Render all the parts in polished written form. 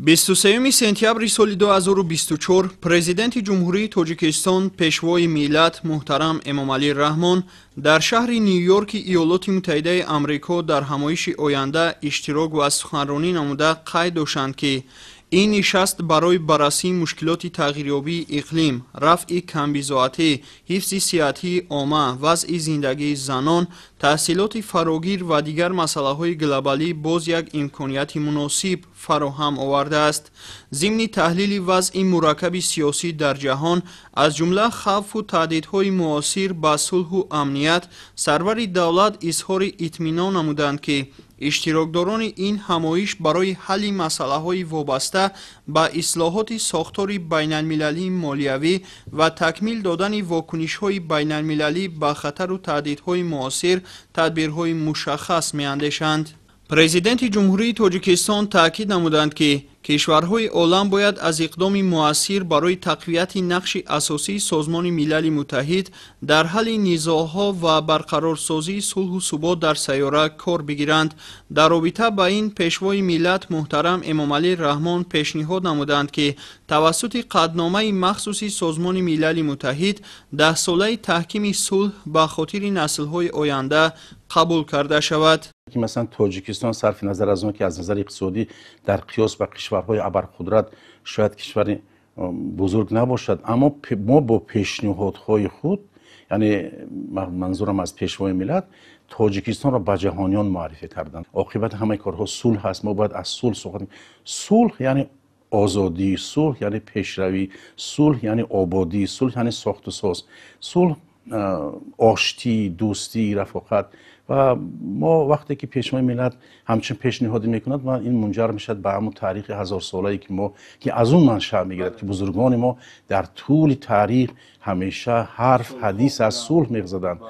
23 сентябри соли 2024 Президенти Ҷумҳурии Тоҷикистон, Пешвои миллат муҳтарам Эмомалӣ Раҳмон дар шаҳри Ню-Йорки Иёлоти Муттаҳидаи Амрико дар ҳамоиши оянда иштирок ва суханронӣ намуда қайд доштанд, ки ин нишаст барои баррасии мушкилоти тағйирёбии иқлим, рафъи камбизоатӣ, ҳифзи сиҳатии омма, вазъи зиндагии занон, таҳсилоти фарогир ва дигар масъалаҳои глобалӣ боз як имконияти муносиб фароҳам овардааст. Зимни таҳлили вазъи мураккаби сиёсӣ дар ҷаҳон, аз ҷумла хавфу таҳдидҳои муосир ба сулҳу амният, сарвари давлат изҳори итминон намуданд, ки иштирокдорони ин ҳамоиш барои ҳалли масъалаҳои вобаста ба ислоҳоти сохтори байналмилалии молиявӣ ва такмил додани вокунишҳои байналмилалӣ ба хатару таҳдидҳои муосир тадбирҳои мушаххас меандешанд. Президенти Ҷумҳурии Тоҷикистон таъкид намуданд, ки кишварҳои олам бояд аз иқдоми муассир барои тақвияти нақши асосии Созмони Милали Муттаҳид дар ҳалли низоъҳо ва барқарорсозии сулҳу субот дар сайёра кор бигиранд. Дар робита ба ин Пешвои миллат муҳтарам Эмомалӣ Раҳмон пешниҳод намуданд, ки тавассути қатъномаи махсуси Созмони Милали Муттаҳид даҳсолаи таҳкими сулҳ ба хотири наслҳои оянда қабул карда шавад. Ки масалан Тоҷикистон, сарфи назар аз он ки аз назари иқтисодӣ дар қиёс ба кишварҳои абарқудрат шояд кишвари бузург набошад, аммо мо бо пешниҳодҳои худ, яъне манзурам аз Пешвои миллат, Тоҷикистонро ба ҷаҳониён муаррифӣ карданд. Оқибати ҳамаи корҳо сулҳ аст. Мо бояд аз сулҳ сухан. Сулҳ яъне озодӣ, сулҳ яъне пешравӣ, сулҳ яъне ободӣ, сулҳ яъне сохтусоз, сулҳ, оштӣ, дӯстӣ, рафоқат. Ва мо вақте ки Пешвои миллат ҳамчун пешниҳоде мекунад, ва ин мунҷар мешавад ба ҳамун таърихи ҳазорсолае, ки мо ки аз он маншаъ мегирад, ки бузургони мо дар тӯли таърих ҳамеша ҳарф ҳадис аз сулҳ мезаданд.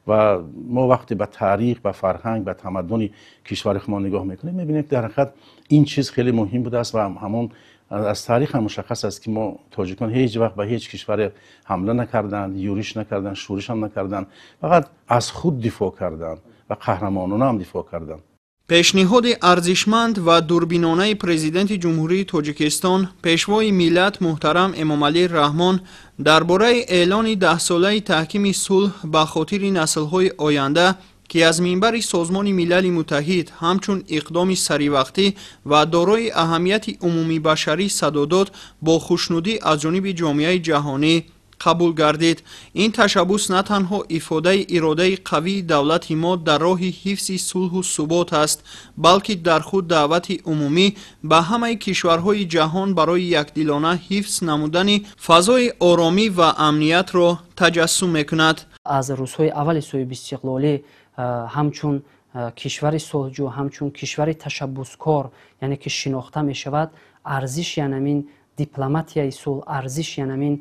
Ва мо вақте ба таърих, ба фарҳанг, ба тамаддуни кишвари худмон нигоҳ мекунем, мебинем, ки дар ҳақиқат ин чиз хеле муҳим будааст. Ва ҳамон аз таърих ҳам мушаххас аст, ки мо тоҷикон ҳеҷ вақт ба ҳеҷ кишваре ҳамла накарданд, юриш накарданд, шӯриш ҳам накарданд, фақат аз худ дифоъ карданд ва қаҳрамонона ҳам дифоъ карданд. Пешниҳоди арзишманд ва дурбинонаи Президенти Ҷумҳурии Тоҷикистон, Пешвои миллат муҳтарам Эмомалӣ Раҳмон дар бораи эълони даҳсолаи таҳкими сулҳ ба хотири наслҳои оянда, ки аз минбари Созмони Милали Муттаҳид ҳамчун иқдоми саривақтӣ ва дорои аҳамияти умумибашарӣ садо дод, бо хушнудӣ аз ҷониби ҷомеаи ҷаҳонӣ қабул гардид. Ин ташаббус на танҳо ифодаи иродаи қавии давлати мо дар роҳи ҳифзи сулҳу субот аст, балки дар худ даъвати умумӣ ба ҳамаи кишварҳои ҷаҳон барои якдилона ҳифз намудани фазои оромӣ ва амниятро таҷассум мекунад. Аз рӯзҳои аввали соҳибистиқлолӣ ҳамчун кишвари сулҳҷӯ, ҳамчун кишвари ташаббускор, яъне ки шинохта мешавад, арзиши янамин дипломатияи сулҳ, арзиши янамин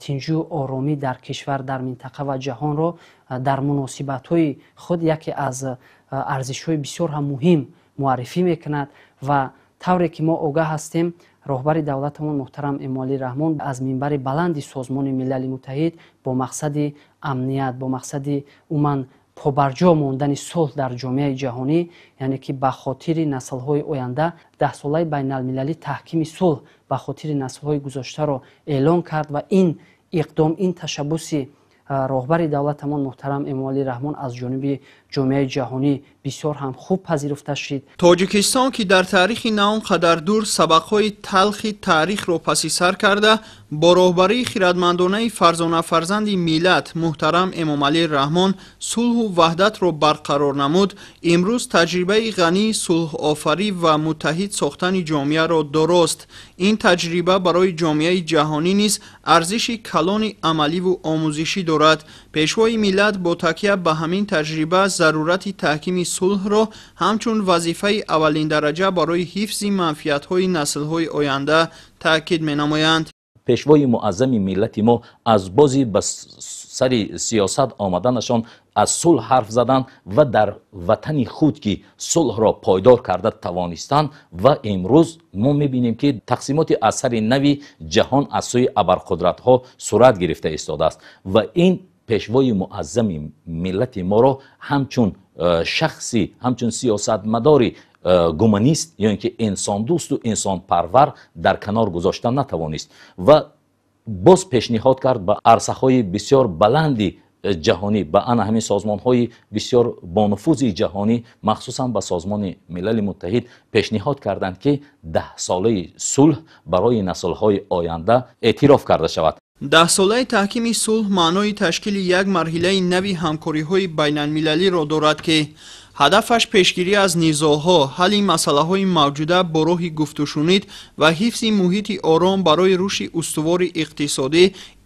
тинҷу оромӣ дар кишвар, дар минтақа ва ҷаҳонро дар муносибатҳои худ яке аз арзишҳои бисёр ҳам муҳим муаррифӣ мекунад. Ва тавре ки мо огаҳ ҳастем, роҳбари давлатамон муҳтарам Эмомалӣ Раҳмон аз минбари баланди Созмони Милали Муттаҳид бо мақсади амният, бо мақсади умуман побарҷо мондани сулҳ дар ҷомеаи ҷаҳонӣ, яъне ки ба хотири наслҳои оянда, даҳсолаи байналмилалӣ таҳкими сулҳ ба хотири наслҳои гузоштаро эълон кард. Ва ин иқдом, ин ташаббуси роҳбари давлатамон муҳтарам Эмомалӣ Раҳмон аз ҷониби ҷомеаи ҷаҳонӣ бисёр ҳам хуб пазируфта шид. Тоҷикистон, ки дар таърихи на он қадар дур сабақҳои талхи таърихро паси сар карда, бо роҳбарии хирадмандонаи фарзонафарзанди миллат муҳтарам Эмомалӣ Раҳмон сулҳу ваҳдатро барқарор намуд, имрӯз таҷрибаи ғании сулҳофарӣ ва муттаҳид сохтани ҷомеаро дорост. Ин таҷриба барои ҷомеаи ҷаҳонӣ низ арзиши калони амаливу омӯзишӣ дорад. Пешвои миллат бо такя ба ҳамин таҷриба зарурати таҳкими сулҳро ҳамчун вазифаи аввалиндараҷа барои ҳифзи манфиатҳои наслҳои оянда таъкид менамоянд. Пешвои муаззами миллати мо аз бози ба сари сиёсат омаданашон аз сулҳ ҳарф заданд ва дар ватани худ ки сулҳро пойдор карда тавонистанд. Ва имрӯз мо мебинем, ки тақсимоти аз сари нави ҷаҳон аз сӯи абарқудратҳо сурат гирифта истодааст ва ин Пешвои муаззами миллати моро ҳамчун шахси, ҳамчун сиёсатмадори гуманист ё ин ки инсондӯсту инсонпарвар дар канор гузошта натавонист ва боз пешниҳод кард ба арсаҳои бисёр баланди ҷаҳонӣ, ба ана ҳамин созмонҳои бисёр бонуфузи ҷаҳонӣ, махсусан ба Созмони Милали Муттаҳид пешниҳод карданд, ки 10-солаи сулҳ барои наслҳои оянда эътироф карда шавад. 10-солаи таҳкими сулҳ маънои ташкили як марҳилаи нави ҳамкориҳои байналмилалиро дорад, ки ҳадафаш пешгирӣ аз низоъҳо, ҳалли масъалаҳои мавҷуда бо роҳи гуфтушунид ва ҳифзи муҳити ором барои рушди устувори иқтисодӣ,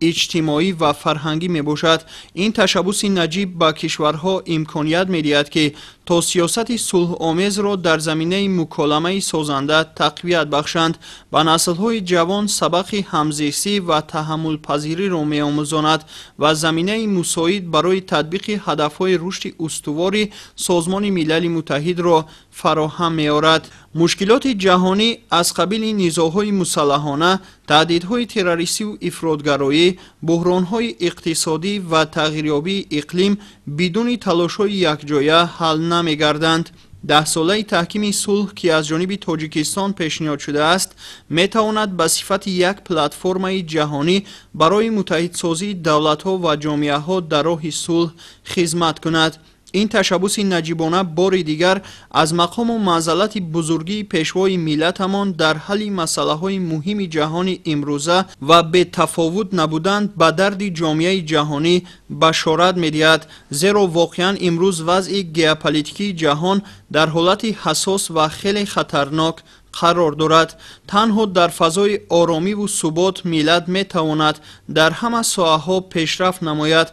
иҷтимоӣ ва фарҳангӣ мебошад. Ин ташаббуси наҷиб ба кишварҳо имконият медиҳад, ки то сиёсати сулҳомезро дар заминаи муколамаи созанда тақвият бахшанд, ба наслҳои ҷавон сабақи ҳамзистӣ ва таҳаммулпазириро меомӯзонад ва заминаи мусоид барои татбиқи ҳадафҳои рушди устувори Созмони Милали Муттаҳидро фароҳам меорад. Мушкилоти ҷаҳонӣ аз қабили низоъҳои мусаллаҳона, таҳдидҳои террористиву ифротгароӣ, буҳронҳои иқтисодӣ ва тағйирёбии иқлим бидуни талошҳои якҷоя ҳал намегарданд. 10-солаи таҳкими сулҳ, ки аз ҷониби Тоҷикистон пешниҳод шудааст, метавонад ба сифати як платформаи ҷаҳонӣ барои муттаҳидсозии давлатҳо ва ҷомеаҳо дар роҳи сулҳ хизмат кунад. Ин ташаббуси наҷибона бори дигар аз мақому манзалати бузургии пешвои миллатамон дар ҳалли масъалаҳои муҳими ҷаҳони имрӯза ва бетафовут набудан ба дарди ҷомеаи ҷаҳонӣ башорат медиҳад, зеро воқеан имрӯз вазъи геополитикии ҷаҳон дар ҳолати ҳассос ва хеле хатарнок қарор дорад. Танҳо дар фазои оромиву субот миллат метавонад дар ҳама соҳаҳо пешрафт намояд.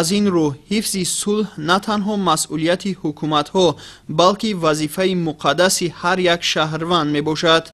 Аз ин рӯ ҳифзи сулҳ на танҳо масъулияти ҳукуматҳо, балки вазифаи муқаддаси ҳар як шаҳрванд мебошад.